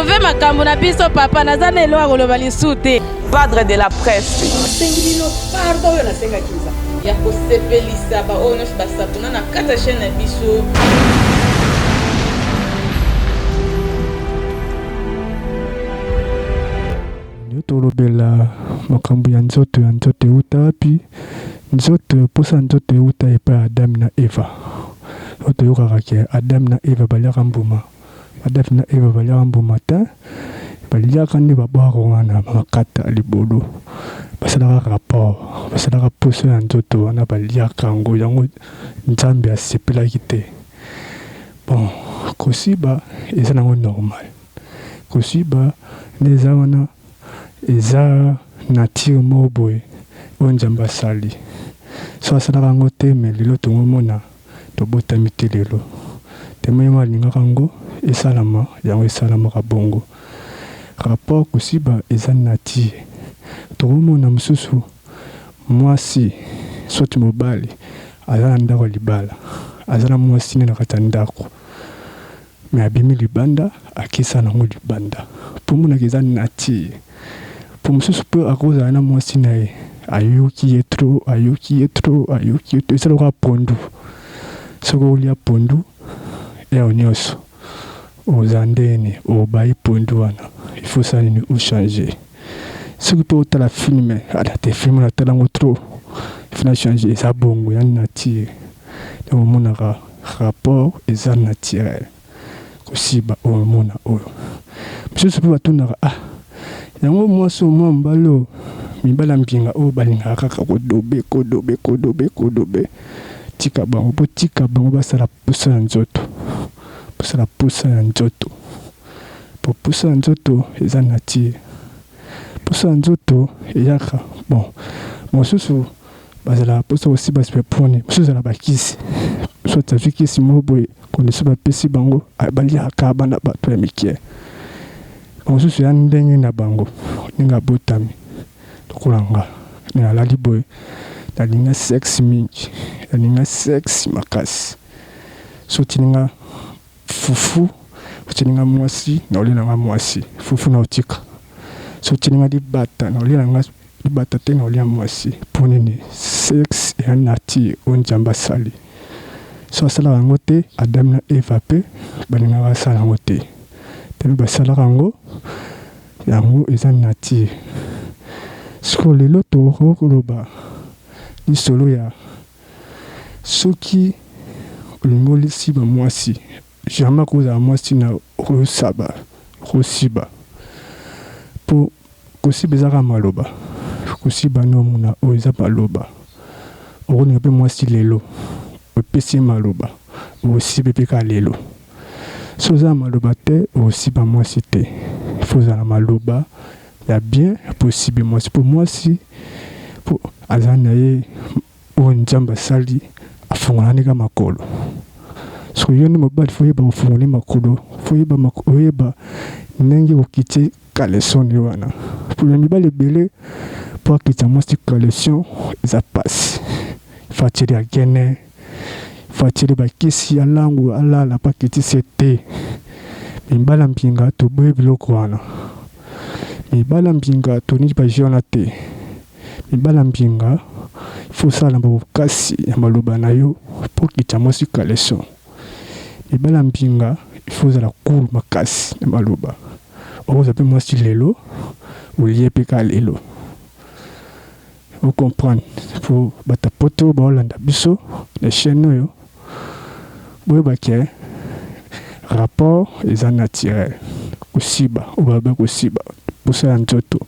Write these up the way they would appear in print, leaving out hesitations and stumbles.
Sauve makambo na biso papa, naza na eloko ya koloba lisusu te. Padre de la presse. Nasengi bino pardon oyo nasengaki Nzambe. Ya kosepelisa ba oyo nionso ba s'abonna na kati ya chaine na biso. Lelo tolobela makambo ya nzoto ya nzoto ewuta wapi? Nzoto mposa ya nzoto ewuta epai ya Adam na Eva. Oyo toyokaka ke Adam na Eva baliaka mbuma. Adam na Eva baliaka mbuma te, baliaka nde babwaka wana makata libolo. Basalaka rapport, basalaka poso ya nzoto wana baliaka yango, yango Nzambe asepelaki te. Bon, kosiba eza nango normal. Kosiba nde eza wana eza nature moko boye oyo Nzambe asali. Soki asalaka yango te mais lelo tongo mona tobotami te lelo. Tellement ye moko alingaka yango esalama yango esalamaka bongo. Rapport kosiba eza nature. Tokomona mosusu mwasi soit mobali aza na ndako ya libala aza na mwasi ne na kati ya ndako mais abimi libanda akesa nango libanda po omonaka eza nature po mosusu pe akozala na mwasi na ye ayoki ye trop ayoki ye trop ayoki ye trop eza lokola pondu soki olia pondu heure nionso oza ndeni obaye pondu wana il faut osala nini o changer soki pe otala film ala te film natala yango trop il faut na changer eza bongo eza nature donc omonaka Rapport eza naturel kosiba oyo mona oyo misusu pe batunaka ah yango mwasi oyo mwa mobali oyo mibali ya mbinga oyo balingaka kaka kodobe kodobe kodobe kodobe tika bango botika bango basala posa ya nzoto basala posa ya nzoto po posa ya nzoto eza nature posa ya nzoto eyaka bon mosusu Bazalaka posa kosiba siba poni mosusu ezala ba kisi soit azwi kisi moko boye condition bapesi bango baliaka bana bato ya mikie mosusu ya ndenge na bango ndenge abotami lokola nga ndenge alali boye nalinga sexe mingi nalinga sexe makasi so otindi nga fufu otindi nga mwasi naolia na nga mwasi fufu naotika so otindi nga libata naolia na nga Libata te na olia mwasi po nini sexe ea nature oyo nzambe asali soki asalaka yango te Adam na Eva pe balingaka basala yango te tellement basalaka yango yango eza nature sikoyo lelo tokoki koloba lisolo ya soki olingi olisiba mwasi jamais akozala mwasi na okosaba okosiba po Kosiba eza kaka maloba. Kosiba no muna oyo eza maloba. Okolinga pe mwasi lelo opesi ye maloba okosiba pe kaka lelo. Soki oza na maloba te okosiba mwasi te. Il faut ozala na maloba ya bien po osibe mwasi po mwasi po aza na ye oyo Nzambe asali afongola nde kaka makolo. Soki yo nde mobali faut oyeba kofongola ye makolo, faut oyeba oyeba ndenge okitie caleçon nde wana. Po na mibali ebele po akitisa mwasi caleçon eza pasi. Faut atiele agene, faut atiele ba kisi alangu alala po akitisi ye te. Mibali ya mbinga toboyi biloko wana. Mibali ya mbinga tolingi ba jeux wana te. Mibali mbinga il faut osala na bokasi ya maloba na yo po okitisa mwasi caleçon. Mibali mbinga il faut ozala cool makasi na maloba. Okozwa pe mwasi lelo olie pe kaka lelo. O comprendre po batu ya poto baolanda biso na chaine oyo boyeba ke rapport eza naturel kosiba oyo baloba kosiba posa ya nzoto.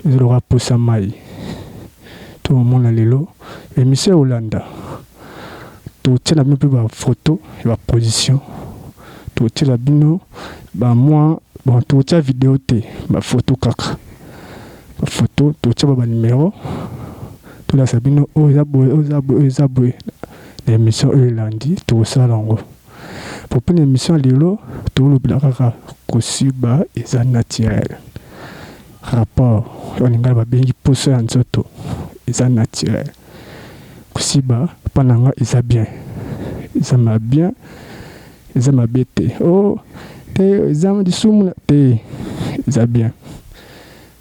Eza lokola posa mayi to mona lelo emission ya kolanda totiela bino pe ba photo ya ba position totiela bino ba mwa bon totia video te ba photo kaka ba photo totia ba numero tolakisa bino oyo eza boye oyo eza boye oyo eza boye na emission oyo elandi tokosala yango po pona emission ya lelo tolobela kaka kosiba eza naturel. Rapport oyo lingala ba bengi poso ya nzoto eza naturel kosiba epa na nga eza bien eza ma bien eza mabe te oh. Te, eza lisumu te, eza bien.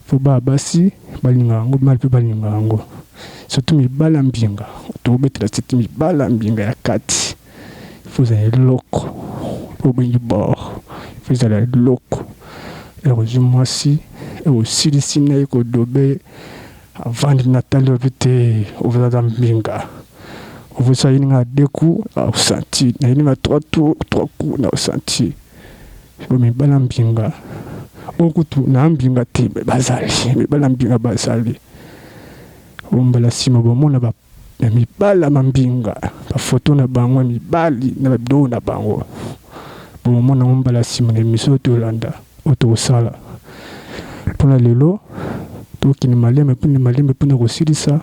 Fo baa basi balingaka yango, mibali mpe balingaka yango, surtout mibali ya mbinga. Tobetela sete mibali ya mbinga ya kati, fo ezala eloko oyo obengi bord, fo ezala eloko. Ere ozwi mwasi, ere osilisi na ye kodobe, avandi na tali, obi te oza mbinga, ovosi ayini nga deux coups, aosanti nayini nga trois tours, trois coups, na osanti. Oyo mibali ya mbinga oyo kutu na mbinga te, bazali mibali ya mbinga, bazali oyo. Mbala nsima bomona ba ya mibali ya mambinga, bafoto na bango ya mibali na babiloko na bango, bomona yango mbala nsima na émission oyo tolanda, oyo tokosala. Mpona lelo tokende malembe mpona malembe mpona kosilisa.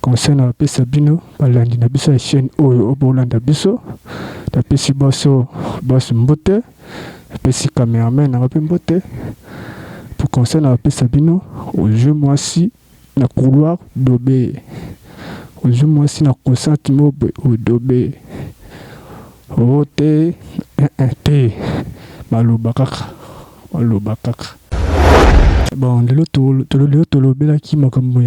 Conseil na bapesa bino balandi na biso ya chaîne oyo, oyo bolanda biso, napesi baso baso mbote, napesi cameraman nanga mpe mbote. Po conseil na bapesa bino: ozwi mwasi na couloir, dobe. Ozwi mwasi na consentement boye, odobe. O te te, maloba kaka, maloba kaka. Bon, lelo tolobelaki makambo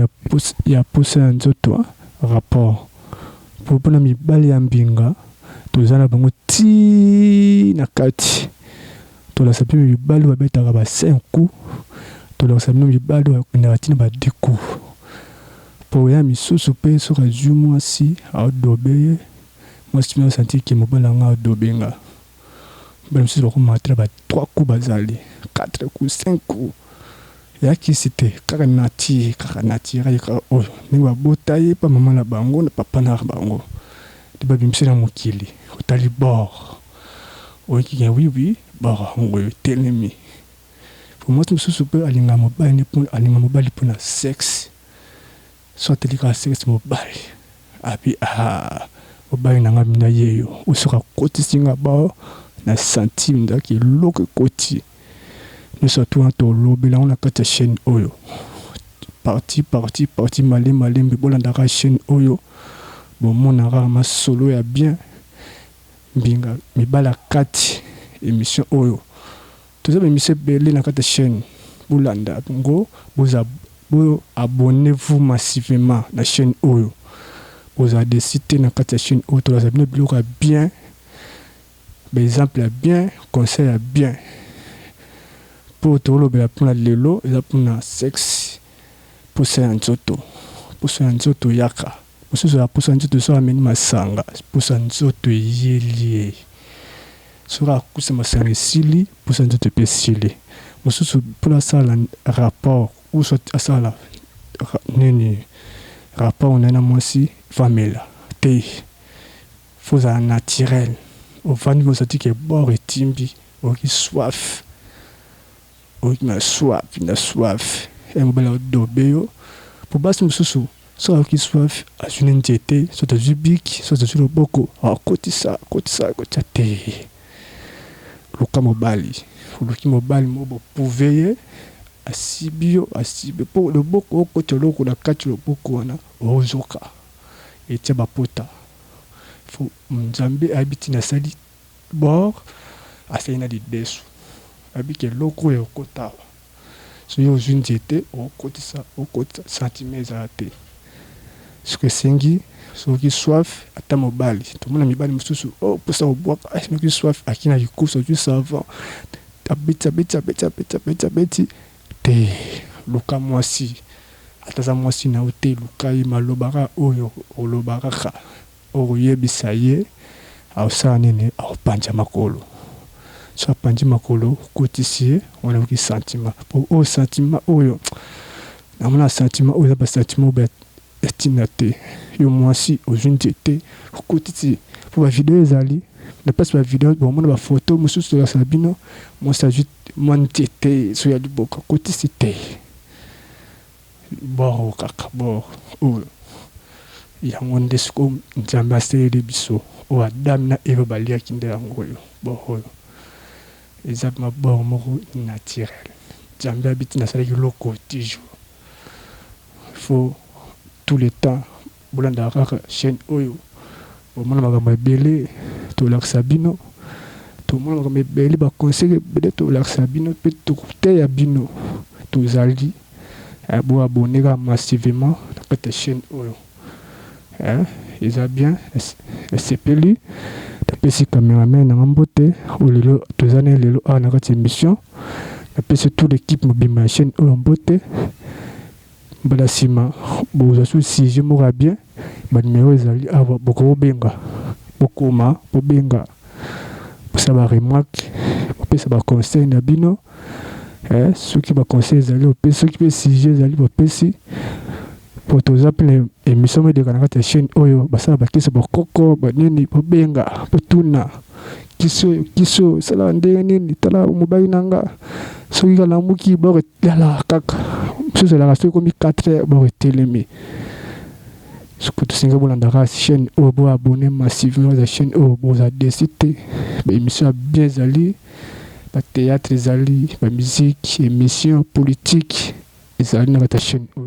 ya posa ya nzoto, rapport mpona mibali ya mbinga. Toza na bango ti na kati. Tolakisa mpe mibali babetaka ba 5 coups, tolakisa bino mibali bakendaka ntina ba 10 coups. Po ya misusu mpe, soki azwi mwasi, aodobe ye, mwasi mpe asanti ke mobali yanga adobe nga. Mibali misusu bakomaka te na ba 3 coups, bazali 4 coups, 5 coups. Eyakisi te, kaka nature, kaka naturel, kaka oyo ndenge babota ye mpa mama na bango na papa na bango nde babimisi na mokili. Otali bord, oyoki ke oui, bord yango oyo etelemi. Po mwasi mosusu mpe alinga mobali, alinga mobali mpona sexe. So ateli kaka sexe, mobali abi: "Ah, mobali na nga mina ye yo." Osoki akotisi nga bao na sentime, ndaki eloko ekoti nyonso atu wana. Tolobela yango na kati ya chaîne oyo, partie partie partie, malembe malembe. Bolandaka chaîne oyo, bomonaka masolo ya bien, mbinga mibali ya kati. Émission oyo, toza baémission ebele na kati ya chaîne, bolanda yango. Boza bo abonnez-vous massivement na chaîne oyo, bozala déçus te. Na kati ya chaîne oyo, tolasa bino biloko ya bien, baexemple ya bien, conseil ya bien. Mpo tolobela mpona lelo eza mpona sexe, posa ya nzoto. Posa ya nzoto yaka mosusu ya posa ya nzoto. Soki ameni masanga, posa ya nzoto eyeli ye. Soki akusa masanga esili, posa ya nzoto mpe esili. Mosusu mpona asala rapport ou soit asala nini, rapport na ye na mwasi, famela te. Fo ozala naturel. Ovandi, ozali ke bord etimbi, oyoki soif, oyoki na soif, na soif ya mobali adobe yo. Po basi mosusu, soki ayoki soif, azwi ne nzete, soki azwi bic, soki azwi loboko, akotisa, akotisa, akotisa te. Luka mobali, oluki mobali moko boprouve ye, asibi yo, asibi. Mpo loboko okota eloko na kati, loboko wana ozoka etia bapota. Fo Nzambe ayebi ntina asali bord, asali na lidesu, ayebi ke eloko oyo ekota awa. Soki ozwi nzete, okotisa, okotisa, sentiment ezala te. Soki esengi, soki soif, ata mobali, tomona mibali mosusu oyo mposa kobwaka, soki soif, aki na likusu, azwi savon, abeti, abeti, abeti, abeti, abeti, abeti te. Luka mwasi, ata aza mwasi na yo te, luka ye. Maloba kaka oyo oloba, kaka okoyebisa ye, akosala nini? Akopanza makolo. So apanzi makolo, okotisi ye wana, oyoki sentiment. Po oyo sentiment oyo namona, sentiment oyo eza basentiment oyo ya ntina te. Yo mwasi ozwi nzete, okotisi. Po bavideo ezali na place, bavideo bomona, bafoto mosusu tolakisaka bino, mwasi azwi mwa nzete so ya liboka, akotisi te. Bord kaka bord oyo, yango nde sikoyo Nzambe asaleli biso. Oyo Adam na Eva baliaki nde yango oyo. Bord oyo eza ma bord moko naturel. Nzambe abiti nasalaki eloko toujours. Faut tout le temps bolandaka kaka chaîne oyo, bomona makambo ebele tolakisa bino. Tomona makambo ebele, ba conseil ebele tolakisa bino mpe tokoteya bino. Tozali bo abonner kaka massivement na kati ya chaîne oyo. Eza bien, nasepeli. Napesi cameraman na nga mbote oyo lelo toza na ye lelo awa na kati ya émission. Napesi toute l'équipe mobimba ya chaîne oyo mbote. Mbala sima bozwa su sujet moko ya bien, ba numero ezali awa, bokobenga, bokoma, bobenga, bosala ba remarque, bopesa ba conseil na bino. Soki ba conseil ezali opesi, soki mpe sujet ezali bopesi. Po toza mpe na émission moko eleka na kati ya chaîne oyo, basala bakisi bokoko banini, bobenga botuna kisi oyo, kisi oyo esalaka ndenge nini, tala mobali na nga soki kalamuki boko etalaka kaka, mosusu ezalaka soki ekomi 4 heures boko etelemi. Soki tosengi bolandaka chaîne oyo, bo abonner massivement na chaîne oyo, bozala déçu te. Ba émission ya bien ezali, ba théâtre ezali, ba musique, émission politique ezali na kati ya chaîne oyo.